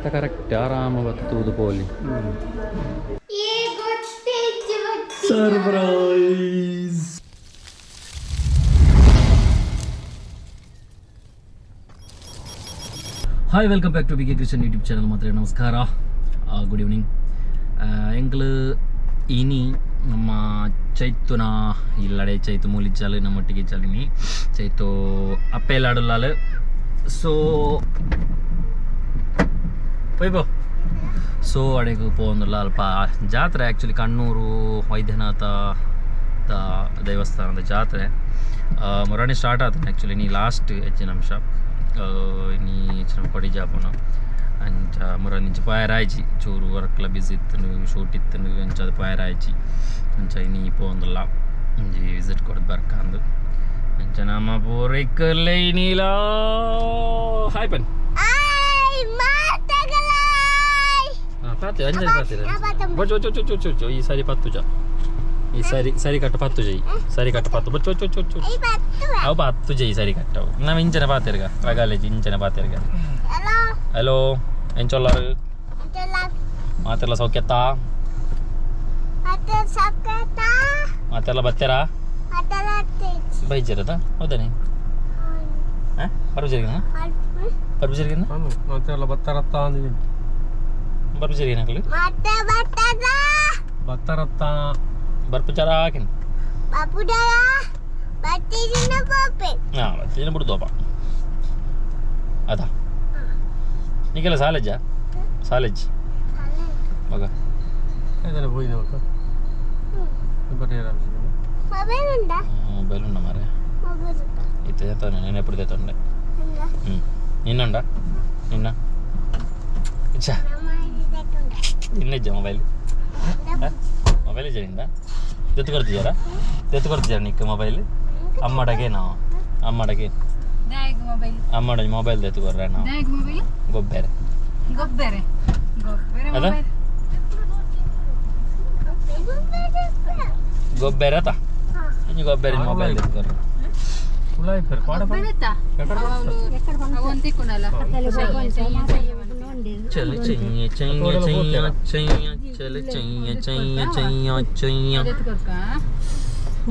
Correct ಆರಾಮ ಬತ್ತು ಪೋಲಿ. Surprise. Hi, welcome back to B K Krishan YouTube channel. ಮಾತ್ರ ನಮಸ್ಕಾರ, ಗುಡ್ ಈವ್ನಿಂಗ್. ಎಂಕ್ಲು ಇನಿ ನಮ್ಮ ಚೈತುನ ಇಲ್ಲಡೆ ಚೈತು ಮೂಲಿಚ್ಚಾಲು ನಮ್ಮೊಟ್ಟಿಗೆ ಚಲಿನಿ ಚೈತು ಅಪ್ಪೆಲ್ಲಾಡುಲ್ಲಾಲು. ಸೊ ಪೋಯ್ಬೋ ಸೊ ಅಡೆಗೆ ಪೋವೊಂದುಲ್ಲ ಅಲ್ಪ ಜಾತ್ರೆ. ಆ್ಯಕ್ಚುಲಿ ಕಣ್ಣೂರು ವೈದ್ಯನಾಥ ದೇವಸ್ಥಾನದ ಜಾತ್ರೆ ಮೊರಾಣಿ ಸ್ಟಾರ್ಟ್ ಆತನ. ಆ್ಯಕ್ಚುಲಿ ನೀ ಲಾಸ್ಟ್ ಹೆಚ್ಚಿನ ಅಂಶ ನೀ ಹೆಚ್ಚಿನ ಕೊಡಿ ಜಾಪುನ ಅಂಚ ಮುರ ನಿಂಚ ಪೋಯರಾಯ್ಚಿ ಚೂರು ವರ್ಕ್ಲ ಬಿಸಿ ಇತ್ತು, ಶೂಟ್ ಇತ್ತು, ಅಂಚ ಅದು ಪೋಯರಾಯ್ಚಿ. ಅಂಚ ನೀ ಪೋಂದುಲ್ಲ ಒಂಜಿ ವಿಸಿಟ್ ಕೊಡ್ದು ಬರ್ಕಂದು ಅಂಚ ನಮ್ಮ ಪೂರೈಕಲ್ಲೈ ನೀಲಾ. ಹಾಯ್ ಪನ್ ಪಾತೆ ಅಂಜನೆ ಪಾತೆ ಬೊಚ್ಚ ಬೊಚ್ಚ ಬೊಚ್ಚ ಬೊಚ್ಚ ಬೊಚ್ಚ. ಈ ಸಾರಿ ಪತ್ತು ಜ ಈ ಸಾರಿ ಸರಿ ಕಟ್ಟು ಪತ್ತು ಜೈ ಸರಿ ಕಟ್ಟು ಪತ್ತು ಬೊಚ್ಚ ಬೊಚ್ಚ ಬೊಚ್ಚ ಬೊಚ್ಚ ಅವು ಪತ್ತು ಜೈ ಸರಿ ಕಟ್ಟವು. ನಮ್ಮ ಇಂಚನ ಪಾತೆರ್ಗ ರಗಾಲೇಜ್ ಇಂಚನ ಪಾತೆರ್ಗ. ಹಲೋ, ಎಂಚೊಲ್ಲಾರು ಮಾತೆಲ್ಲ ಸೌಖ್ಯತ್ತಾ? ಮಾತೆಲ್ಲ ಬತ್ತೆರಾ ಬೈಜರದ ಹೌದಾನೆ? ಹಾಂ, ಪರ್ಬು ಪರ್ಬು జరిగిందా? ಮಾತೆಲ್ಲ ಬತ್ತಾರತ್ತ ಅಂದಿದ್ದೀನಿ. ಬರ್ಪು జరిగిన ಬತ್ತಾರತ್ತ ಬರ್ಪು ಚಾರ ಹಾಕಿನ ಹಾಂ ಬತ್ತಿನ ಬಿಡ್ದೋಪ ಅದ ನಿಕ್ಕೆಲ್ಲ ಸಾಲೇಜಾ ಸಾಲೇಜ್ ಮಗ ಇದೆಲ್ಲ ಹೋಗಿದೆ ಮಕ್ಕ ಮೊಬೈಲ್ ಉಂಡ ಮಾರೆ ಇತ್ತೆ ತಾನೆ నేను ఎప్పుడు తెత్తుండే. ನಿನ್ನುಂಡ ನಿನ್ನ ಇಚ್ಚಾ ನಿನ್ನ ಇಜ್ಜ ಮೊಬೈಲ್ ಮೊಬೈಲ್ ಇಜ್ಜ ನಿಂದ ದತ್ತು ಕೊಡ್ತಿದ್ದಾರಾ ದತ್ತು ಕೊಡ್ತಿದ್ದಾರಾ ನಿಕ್ಕ ಮೊಬೈಲ್ ಅಮ್ಮಡಗೆ ನಾವು ಅಮ್ಮಡಗೆ ಅಮ್ಮಡ ಮೊಬೈಲ್ ದತ್ತು ಕೊರ್ರ ನಾವು ಗೊಬ್ಬೆರೆ ಗೊಬ್ಬೆರೆ ಅದ ಗೊಬ್ಬೆರೆ ಅತ ಇಂಜಿ ಗೊಬ್ಬೆರೆ ಮೊಬೈಲ್ ದತ್ತು ಕೊರ್ರ ಚಲ ಚೈಯ ಚೈಯ ಚೈಯ ಚೈಯ ಚಲ ಚೈಯ ಚೈಯ ಚೈಯ ಚೈಯ.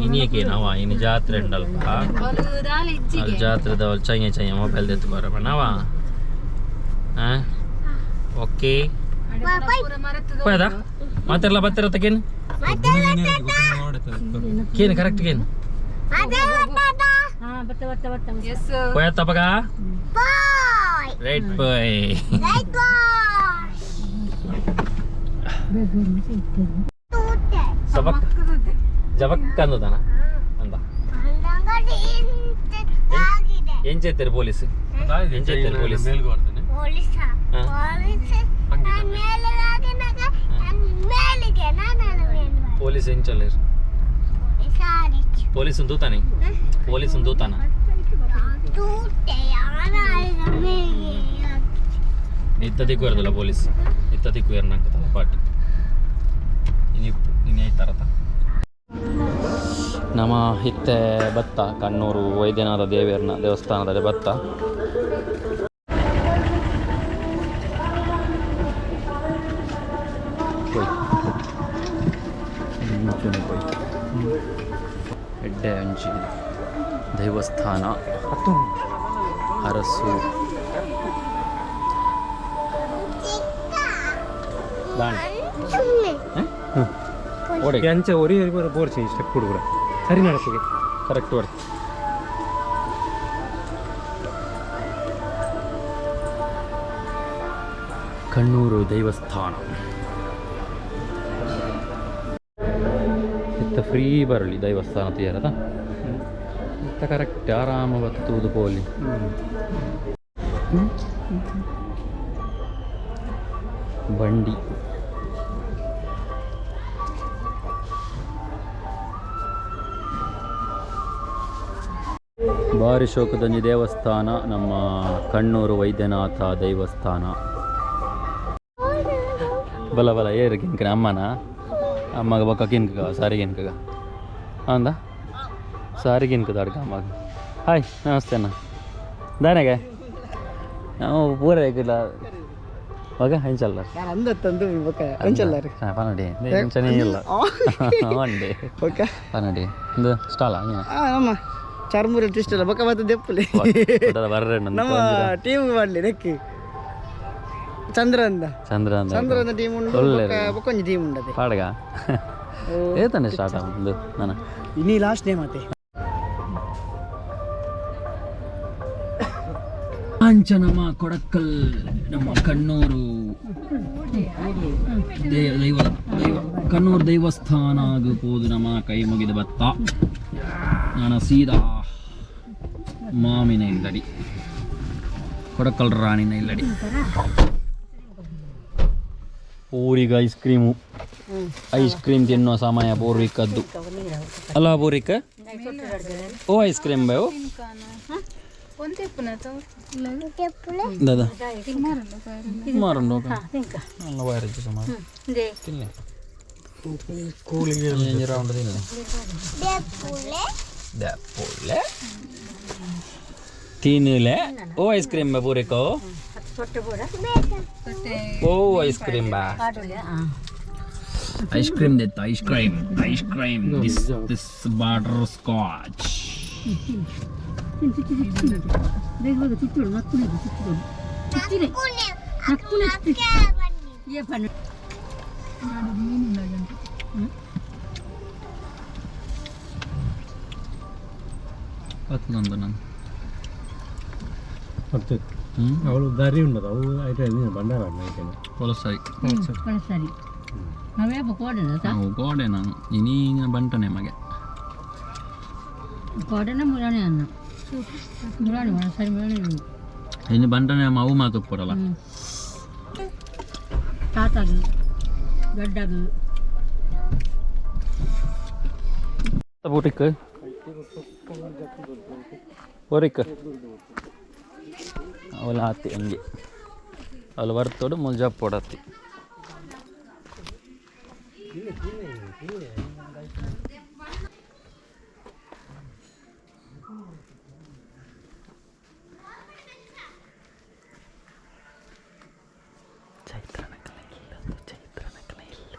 ಇನಿಯಕೇನವ ಇನಿ ಜಾತ್ರೆ ಉಂಡಲ್ಪ ಅಲ್ಲಿ ಜಾತ್ರೆದ ಚೈಯ ಚೈಯ ಮೊಬೈಲ್ ದತ್ತು ಕೊರ್ರ ನಾವ. ಹಾಂ ಓಕೆ ಪೋಯದ ಮಾತೆಲ್ಲ ಬತ್ತಿರತ್ತ ಕೇನು ಕೇನು ಕರೆಕ್ಟ್ ಕೇನು ಪೋಯತ್ತಪ್ಪಗ ರೈಟ್ ಬಾಯ್ ಸಬಕ್ ಜಬಕ್ ಅಂದದಾನ ಅಂದ ಎಂಚೆತ್ತಾರೆ ಪೊಲೀಸ್ ಎಂಚೆತ್ತಾರೆ ಪೊಲೀಸ್ ಪೊಲೀಸ್ ಎಂಚಲ್ಲೇರು ಪೊಲೀಸ್ ತೂತಾನೆ ಪೊಲೀಸ್ ತೂತಾನ ಇತ್ತ ದಿಕ್ಕು ಇರೋದಿಲ್ಲ ಪೊಲೀಸ್ ಇತ್ತ ದಿಕ್ಕು ಏರ್ನಾಕ ತಲಪಾಟ್ ಇನಿ ಇನಿ ಐತಾರತ. ನಮ್ಮ ಇತ್ತೆ ಬತ್ತ ಕಣ್ಣೂರು ವೈದ್ಯನಾಥ ದೇವಿಯರ್ನ ದೇವಸ್ಥಾನದಲ್ಲಿ ಬತ್ತ. ಎಡ್ಡೆ ಅಂಚಿ ದೇವಸ್ಥಾನ ಅರಸು ಅಂಚೆ ಒರಿ ಬೋರ್ಚಿ ಸ್ಟೆಪ್ ಕೂಡ ಸರಿ ನಡಕಿಗೆ ಕರೆಕ್ಟ್ ವರ್ಕ್. ಕಣ್ಣೂರು ದೇವಸ್ಥಾನ ಇತ್ತ ಫ್ರೀ ಬರಲಿ ದೇವಸ್ಥಾನ ತೀರದ ಇತ್ತ ಕರೆಕ್ಟ್ ಆರಾಮ ಬತ್ತು ಪೋಲಿ. ಬಂಡಿ ಬಾರಿ ಶೋಕದಂಜಿ ದೇವಸ್ಥಾನ ನಮ್ಮ ಕಣ್ಣೂರು ವೈದ್ಯನಾಥ ದೇವಸ್ಥಾನ. ಬಲ ಬಲ ಏರು ಕಿನ್ಕನ ಅಮ್ಮನ ಅಮ್ಮಗ ಬೊಕ್ಕ ಕಿನ್ಕಗ ಸಾರಿ ಕಿನ್ಕಗ ಅಂದ ಸಾರಿ ಕಿನ್ಕದ ಅಡ್ಕ ಅಮ್ಮಗ. ಹಾಯ್ ನಮಸ್ತೆ ಅಣ್ಣ ದಾನೆಗೆ ನಾವು ಪೂರ ಇಲ್ಲ. ಓಕೆ ಎಂಚಲ್ಲ ಯಾರು ಅಂದತ್ತಂದು ಬೊಕ ಅಂಚಲ್ಲಾರು ಪನಡಿ ಎಂಚನೇ ಇಲ್ಲ ಒಂಡೆ ಓಕೆ ಪನಡಿ ಒಂದು ಸ್ಟಾಲ ಆ ನಮ್ಮ ಚರ್ಮುರಿ ಟ್ವಿಸ್ಟ್ ಅಲ್ಲ ಬೊಕ ಮತ್ತೆ ದೆಪ್ಪುಲಿ ಬರ್ರೆ ನಮ್ಮ ಟೀಮ್ ಮಾಡಲಿ ನೆಕ್ಕಿ ಚಂದ್ರ ಅಂದ ಚಂದ್ರ ಅಂದ ಚಂದ್ರ ಅಂದ ಟೀಮ್ ಉಂಡು ಒಳ್ಳೆ ಬೊಕ ಬೊಕೊಂಜಿ ಟೀಮ್ ಉಂಡದೆ ಪಾಡ್ಗ ಏತನೆ ಸ್ಟಾರ್ಟ್ ಒಂದು ನಾನು ಇನಿ ಲಾಸ್ಟ್ ನೇಮ್ ಅತೆ ಕಾಂಚನಮ್ಮ ಕೊಡಕ್ಕಲ್ ನಮ್ಮ ಕಣ್ಣೂರು ದೈವ ದೈವ ಕಣ್ಣೂರು ದೇವಸ್ಥಾನ ಪೋದು ನಮ್ಮ ಕೈ ಮುಗಿದ ಬತ್ತ ನಾನು ಸೀದಾ ಮಾಮಿನ ಇಲ್ಲಡಿ ಕೊಡಕ್ಕಲ್ ರಾಣಿನ ಇಲ್ಲಡಿ. ಪೂರಿಗೆ ಐಸ್ ಕ್ರೀಮು, ಐಸ್ ಕ್ರೀಮ್ ತಿನ್ನುವ ಸಮಯ ಪೂರ್ವಿಕದ್ದು ಅಲ್ಲ ಪೂರ್ವಿಕ? ಓ ಐಸ್ ಕ್ರೀಮ್ ಬೇವು ದಾದಾ ಸುಮಾರುಂಡು നല്ല വയറിച്ച് സുമാರು തിന്നെ റൗണ്ട് തിന്നെ ദപ്പുലെ ತಿನ್ನಲೆ. ಓ ಐಸ್ ಕ್ರೀಮ್ ಬಾ ಪೂರಿಕೋ. ಓ ಐಸ್ ಕ್ರೀಮ್ ಬಾ, ಐಸ್ ಕ್ರೀಮ್ ದೆತ್ತ ice cream, ice cream. This this butterscotch. ಪತ್ನೊಂದು ನಾನು ಮತ್ತೆ ಅವಳು ದಾರಿ ಉಂಡದು ಅವು ಐಟೆ ಭಂಡಾರ ಐಟೆ. ಕೊಲಸರಿ. ಸರಿ, ನಾವೇ ಕೋಡೆನ. ನಾವು ಗೋಡೆ ನಾನು ಇನಿ ಬಂಟನೆ ಮಗೆ. ಕೋಡೆನ ಮುರಾಣಿ ಅನ್ನ ಮುರಾಣಿ ಸರಿ ಮುರಾಣಿ. ಇನ್ನು ಬಂಟನೆ ಅವು ಮಾತು ಕೊಡಲ್ಲ. ತಾತಾಗು ದೊಡ್ಡಗು. ಬೂಟಿಕ್ ಒರಿಕ್ ಅವಳ ಆತಿ ಹಂಗೆ ಅವಳು ಬರ್ತೋಡು ಮುಲ್ಜಾಪ್ ಪೊಡತ್ತಿ. ಚೈತ್ರನಕಲ ಇಲ್ಲ, ಚೈತ್ರನಕಲ ಇಲ್ಲ.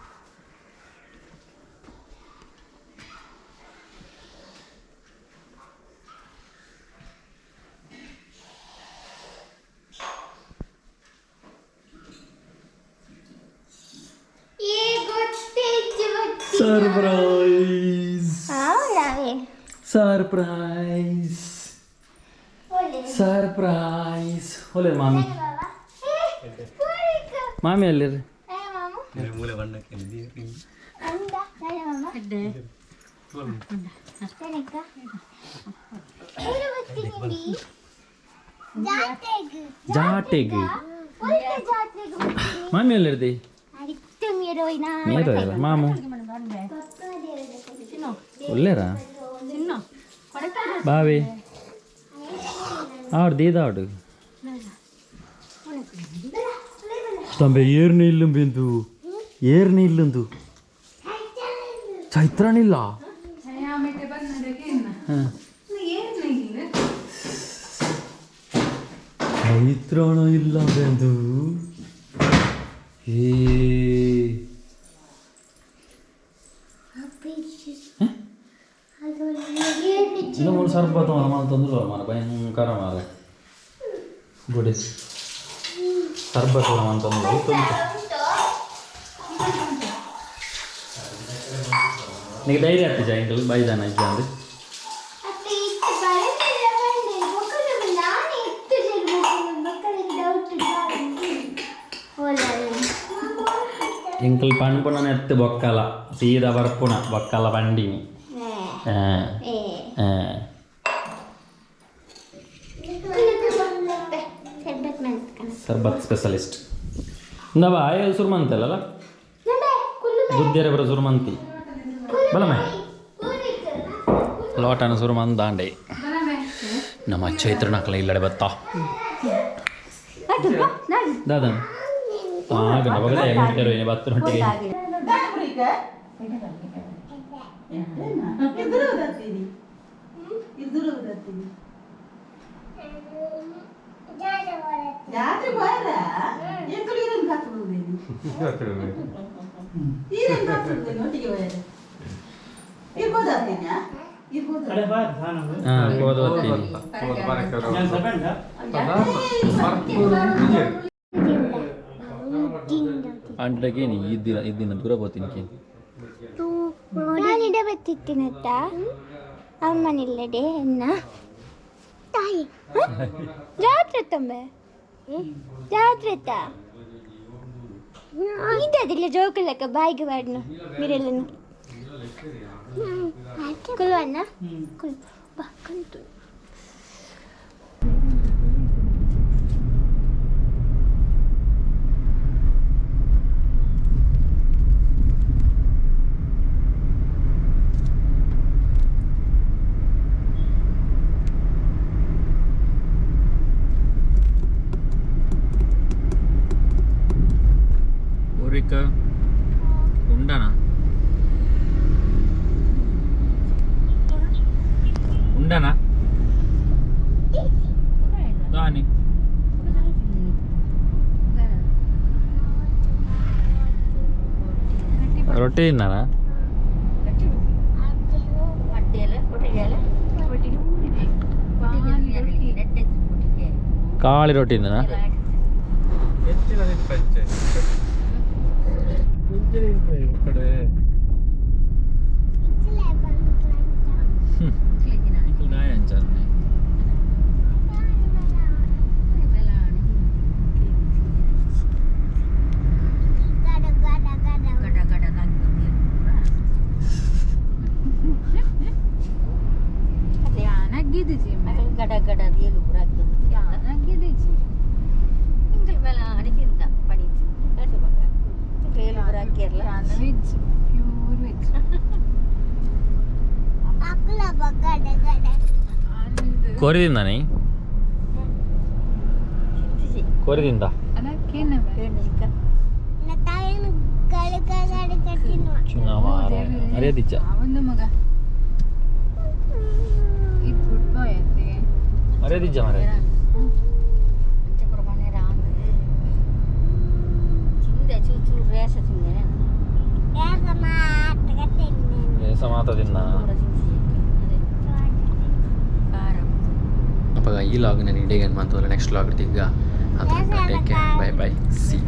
Surprise, surprise, surprise! ಒಳ್ಳೆ ಮಾಮಿ, ಮಾಮಿ ಅಲ್ಲಿರಿ. ಜಾಟೆಗ್ ಮಾಮಿ ಅಲ್ಲಿರ್ದಿ ನೀರು ಮಾಮು ಒಳ್ಳೆರಾ ಬಾವಿ ಆಡು ದೀದಾಡು ತಂಬೆ. ಏರ್ನ ಇಲ್ಲುಂಬೆಂದು, ಏರ್ನ ಇಲ್ಲುಂದು ಚೈತ್ರನಿಲ್ಲ. ಚೈತ್ರಣ ಇಲ್ಲ ಬೆಂದು. ಏ ಇನ್ನು ಮೂರು ಸರ್ಬತ್ ಅಂತಂದ್ರು ಮಾರ ಭಯಂಕರ ಮಾರ ಗುಡಿ ಸರ್ಬತ್ ಅಂತಂದ್ರು ತುಂಟು. నీకు ధైర్యం అత్తి ఇంకలు బైదాన ఇజ్జాంది. ಎಂಕಲ್ ಪಣ್ಪುನ ನೆತ್ತು ಬೊಕ್ಕಲ ಸೀದಾ ಬರ್ಪುಣ ಬೊಕ್ಕಲ ಬಂಡಿನಿ. ಸರ್ಬತ್ ಸ್ಪೆಷಲಿಸ್ಟ್ ಇಂದವ ಆಯ ಸುರ್ಮಂತಲ್ಲ ಬುದ್ಧಿಯರ ಬರ ಸುರ್ಮಂತಿ ಬಲಮೆ ಲೋಟನ ಸುರ್ಮಂದಾಂಡೆ. ನಮ್ಮ ಚೈತ್ರನಕಲ ಇಲ್ಲಡೆ ಬತ್ತಾ ದಾದ ಆಗ ನಮಗದ ಹೆಂಗಿರ್ತಾರೆ ಬತ್ತನೊಟ್ಟಿಗೆ. ಜಾತ್ರೆ ಹೋಯ್ರ? ಅಂಟಗೇನಿ ಈ ದಿನ ಈ ದಿನ ದೂರ ಹೋಗ್ತೀನಿ. ನಾನಿಡ ಬತ್ತಿತ್ತಿನತ್ತ ಅಮ್ಮನಿಲ್ಲಡೆ ಎನ್ನ ತಾಯಿ. ಜಾತ್ರೆ ತಂಬೆ ಜಾತ್ರೆ ಇದ್ದದಿಲ್ಲ ಜೋಕುಲಕ್ಕ ಬಾಯಿಗೆ ಬಾಡ್ನು ಮಿರೆಲ್ಲನು ಕುಲ್ವನ್ನ ಕುಲ್ ಬಾ ಕಂತು. ಊರಿಕ ಉಂಡನ ಉಂಡನ ದಾನಿ ರೊಟ್ಟಿ ತಿನ್ನಾನ? ಕಾಳಿ ರೊಟ್ಟಿ ತಿಂದನ? ಕೋರಿ ತಿಂದಾನೆ? ಕೋರಿ ತಿಂದ? ಮರ್ಯಾದಿಚ್ಚ ಮರ್ಯಾದಿಜ್ಜ ಮರ್ಯಾದೆ. ರೇಸ ಮಾತ್ರ ತಿಂದ. ಅಪ್ಪಗ ಈ ಲಾಗ್ ನಾನು ಇಡೀ ಮಂತಲ್ಲ ನೆಕ್ಸ್ಟ್ ಲಾಗ್ ತಿಗ್ಗ. Take care, bye bye, see.